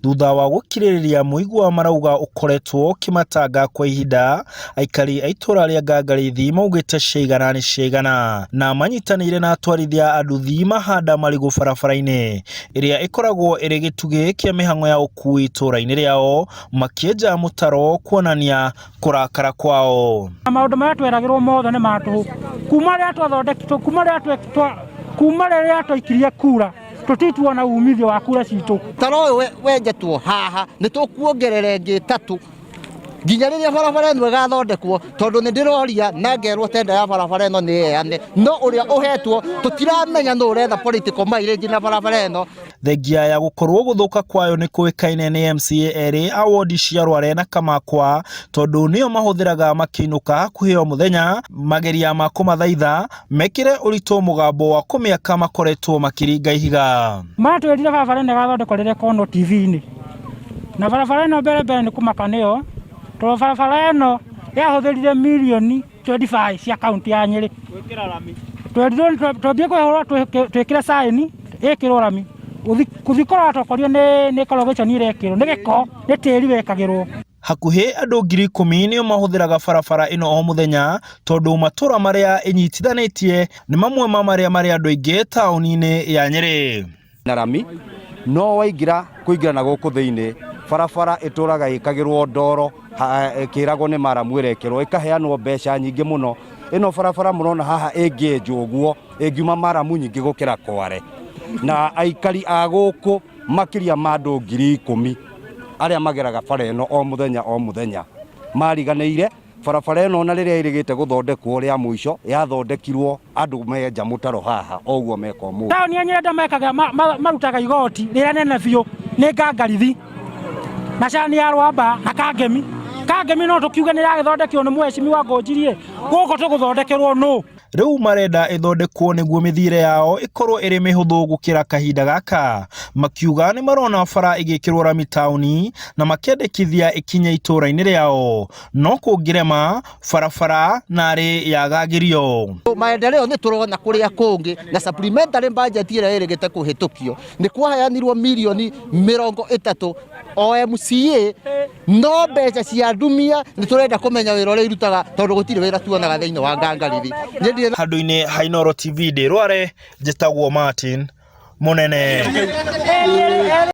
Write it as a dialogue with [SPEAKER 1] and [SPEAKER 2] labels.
[SPEAKER 1] Thutha wa gũkirĩrĩria mũigua marauga ũkoretwo ũkĩmatanga kwa ihinda, aikari a itũra rĩa Ngangarithi maugĩte ciaigana nĩ ciaigana na manyitanĩire na atwarithia a nduthi mahanda marigũ barabara-inĩ ĩrĩa ĩkoragwo ĩrĩ gĩtugĩ kĩa mĩhang'o ya ũkui itũra-inĩ rĩao, makĩenja mũtaro kuonania kũrakara kwao.
[SPEAKER 2] Maũndũ marĩa tweragĩrwo mothe nĩ ma tũhũ. Kuma rĩrĩa twathondekirwo, kuma rĩrĩa twa, kuma rĩrĩa twaikirie kura tũtirĩ tuona umithio wa kura citũ.
[SPEAKER 3] Tara ũyũ wenjetwo haha nĩ tũkuongerera ĩngĩ ĩtatũ nginya rĩrĩa barabara ĩno ĩgathondekwo, tondũ nĩ ndĩroria na ngerwo tenda ya barabara ĩno nĩ heane, no ũrĩa ũhetwo tũtiramenya nũ ũretha political mileage na barabara ĩno.
[SPEAKER 1] Thengia ya gũkorwo gũthũka kwayo nĩ kũĩkaine nĩ MCA erĩ a wondi cia Rware na Kamakwa tondũ nĩo mahũthĩraga makĩinũka hakuhĩ o mũthenya, mageria ma kũmathaitha mekĩre ũritũ mũgambo wa kũmĩaka makoretwo makĩringa ihiga.
[SPEAKER 2] Matwĩrire barabara ĩno ĩgathondekwo rĩrĩa ĩkonwo TV-inĩ, na barabara ĩno mbere mbere nĩ kũmaka nĩyo, tondũ barabara ĩno yahũthĩrire mirioni 25 cia kaunti ya Nyĩrĩ. Twerirwo twambie kũhũrwo twĩkĩre saĩni ĩkĩrwo rami, gũthiĩ kũrora twakorio nĩ corrugation ĩrekĩrwo, nĩ gĩko, nĩ tĩri wekagĩrwo.
[SPEAKER 1] Hakuhĩ andũ 10,000 nĩo mahũthĩraga barabara ĩno o mũthenya tondũ matũra marĩa ĩnyitithanĩtie nĩ mamwe ma marĩa marĩ andũ aingĩ taũni-inĩ ya Nyĩrĩ.
[SPEAKER 4] Na rami no waingĩra kũingĩra na gũkũ thĩinĩ barabara ĩtũraga ĩkagĩrwo ndoro ĩkĩragwo nĩ maramu ĩrekĩrwo ĩkaheanwo mbeca nyingĩ mũno. Ĩno barabara mũrona haha ĩngĩenjwo ũguo ĩngiuma maramu nyingĩ gũkĩra Kware, na aikari a gũkũ makĩria ma andũ 10,000 arĩa mageraga bara ĩno o mũthenya o mũthenya mariganĩire barabara ĩno, ona rĩrĩa ĩrĩgĩte gũthondekwo rĩa mũico yathondekirwo andũ menja mũtaro haha o ũguo meka ũmũthĩ.
[SPEAKER 2] Taũni ya Nyĩrĩ mekaga marutaga igoti rĩrĩa nene biũ nĩ Ngangarithi na cani ya Rwamba na Kangemi. Kangemi no tũkiuge nĩ ĩragĩthondekirwo nĩ mheshimiwa Ngũnjirie, gũkũ tũgũthondekerwo nũ?
[SPEAKER 1] Rĩu marenda ĩthondekwo nĩguo mĩthiĩre yao ĩkorwo ĩrĩ mĩhũthũ gũkĩra kahinda gaka. Makiuga nĩ marona bara ĩgĩkĩrwo rami taũni na makendekithia ĩkinye itũra-inĩ rĩao, no kũngĩrema barabara narĩ yagagĩrio.
[SPEAKER 3] Maendeleo nĩ tũrona kũrĩa kũngĩ na supplementary budget ĩrĩa ĩrĩgĩte kũhĩtũkio nĩ kwaheanirwo mirioni 30 o MCA, no mbeca cia ndumia nĩ tũrenda kũmenya wĩra ũrĩa irutaga tondũ gũtirĩ wĩra tuonaga thĩinĩ wa Ngangarithi.
[SPEAKER 1] Handũ-inĩ ha Inooro TV ndĩ Rware, njĩtagwo Martin Mũnene.